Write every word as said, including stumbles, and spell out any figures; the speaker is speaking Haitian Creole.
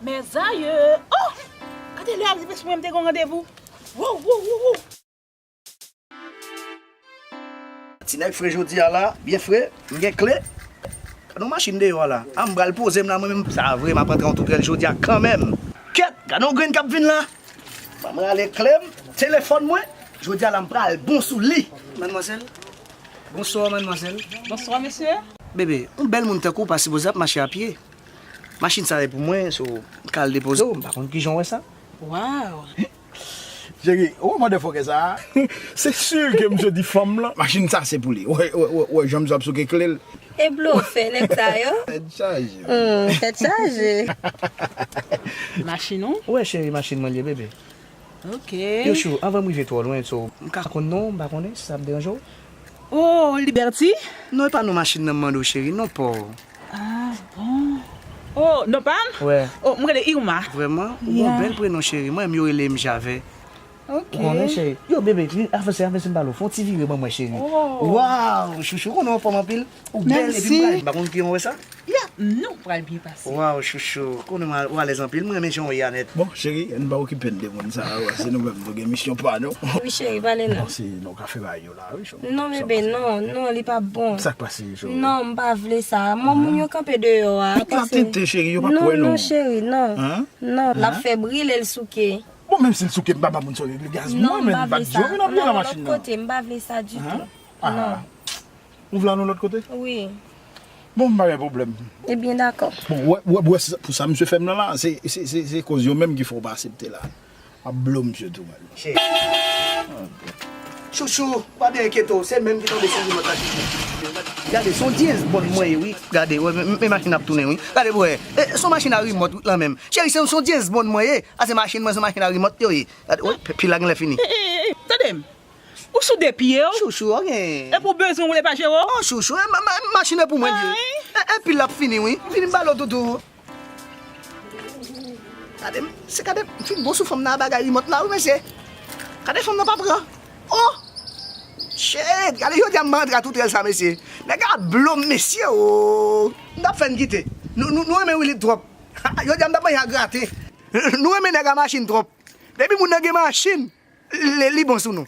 Mèzayè! Oh! Gade lè a rive sou mwen, m te gen yon randevou. Wow, wow, wow, wow! Ti nèg fre jodi a la, byen fre, m gen kle. Gade yon machin deyò a la. A m pral poze m la, mwen menm, sa vre, m ap antre yon toutrèl jodi a kanmenm. Kèt, gade yon grenn k ap vin la. Ban m rale kle m, telefòn mwen. Jodi a la, m pral bon sou li. Madmwazèl, bonswa, madmwazèl. Bonswa, mesye. Bebe, yon bèl moun tankou w pa sipoze ap mache a pye. Machin sa e pou mwen, so, m ka al depoze w, m pa konn kijan w wè sa. Wow! Cheri, ou konprann de fòkè sa a? Se si ke misye di fanm lan, machin sa se pou li. Wè, wè, wè, wè, jan misye ap souke kle l. E blofè, nèg sa yo? Tèt chaje. Hmm, tèt chaje. Machin ou? Wè, cheri, machin mwen li ye, bebe. Ok. Yo, chou, anvan m rive twò lwen, so, m ka konn non, m pa konnen si sa ap deranje w. Oh, Liberty? Non, e pa non machin nan m mande w, cheri, non pa w. Ah, bon. Oh, non pa m? Wè. Oh, m rele Irma. Vrèman? Ou gon bèl prenon, cheri. Mwen menm yo rele m Javè. Ok. Ou konnen, cheri? Yo, bebe, vin, avanse, avanse, m pale w. Fè yon ti vire ban mwen, cheri. Oh. Waw, chouchou, konnen w anfòm anpil. Ou bèl, epi m pale, m pa konn kijan w wè sa. Yeah, nou pral byen pase. Waw, chouchou, konnen w alèz anpil. Mwen renmen jan w ye a nèt. Bon, cheri, ann pa okipe n de moun sa a, se nou menm, nou gen misyon pa nou. Wi, cheri, pale non. Non, se, nou ka fè bagay yo la, wi, chou. Non, bebe, non, non, li pa bon. Sa k pase, chou? Non, m pa vle sa. Mwen, moun yo kanpe deyò a. Tout la tenten, cheri, yo pa kwè non. Non, non, cheri, non. Non, l ap fè bri lè l souke. Bon, menm si l souke, m pa ba moun sa yo regle gaz. Non, mwen, m pa vle sa. Non, lòt kote, m pa vle sa ditou. Non. Ou vle al yon lòt kote? Wi. Bon, m pa gen pwoblèm. Ebyen, dakò. Bon, wè, wè, wè, pou sa misye fè m nan la, se, se, se, se koz yo menm ki fè w pa aksepte la. Ap blo misye tou, man. Cheri. Chouchou, pa byen enkyete w, se menm ki tonbe sou rimòt la, chouchou. Gade, se yon James Bond mwen ye, wi. Gade, wè, men, men machin ap tounen, wi. Gade, wè, e, se yon machin a rimòt, wi, lan menm. Cheri, se, se yon James Bond mwen ye. A, se machin mwen, se machin a rimòt yo ye. Gade, wè, pi la genlè fini. E, e, e, tande m. Ou sou de pye w? Chouchou, ok. Epi w bezwen woule pa jere w? Oh, chouchou, e, ma, ma, machin nan pou mwen li ye. E, e, pi l ap fini, wi. Vini m ba l w toutou. Gade, se gade, m fin bon sou fanm nan a bagay rimòt la, wi, mesye. Gade fanm nan pa pran. Oh! Shit! Gade, jodi a m antre a toutrèl sa, mesye. Nèg a blo m, mesye, oh! M t ap fè n kite. Nou, nou, nou renmen Willy twòp. Jodi a m t ap manje a graten. Nou renmen nèg a machin twòp. Depi moun nan gen machin, li, li bon sou nou.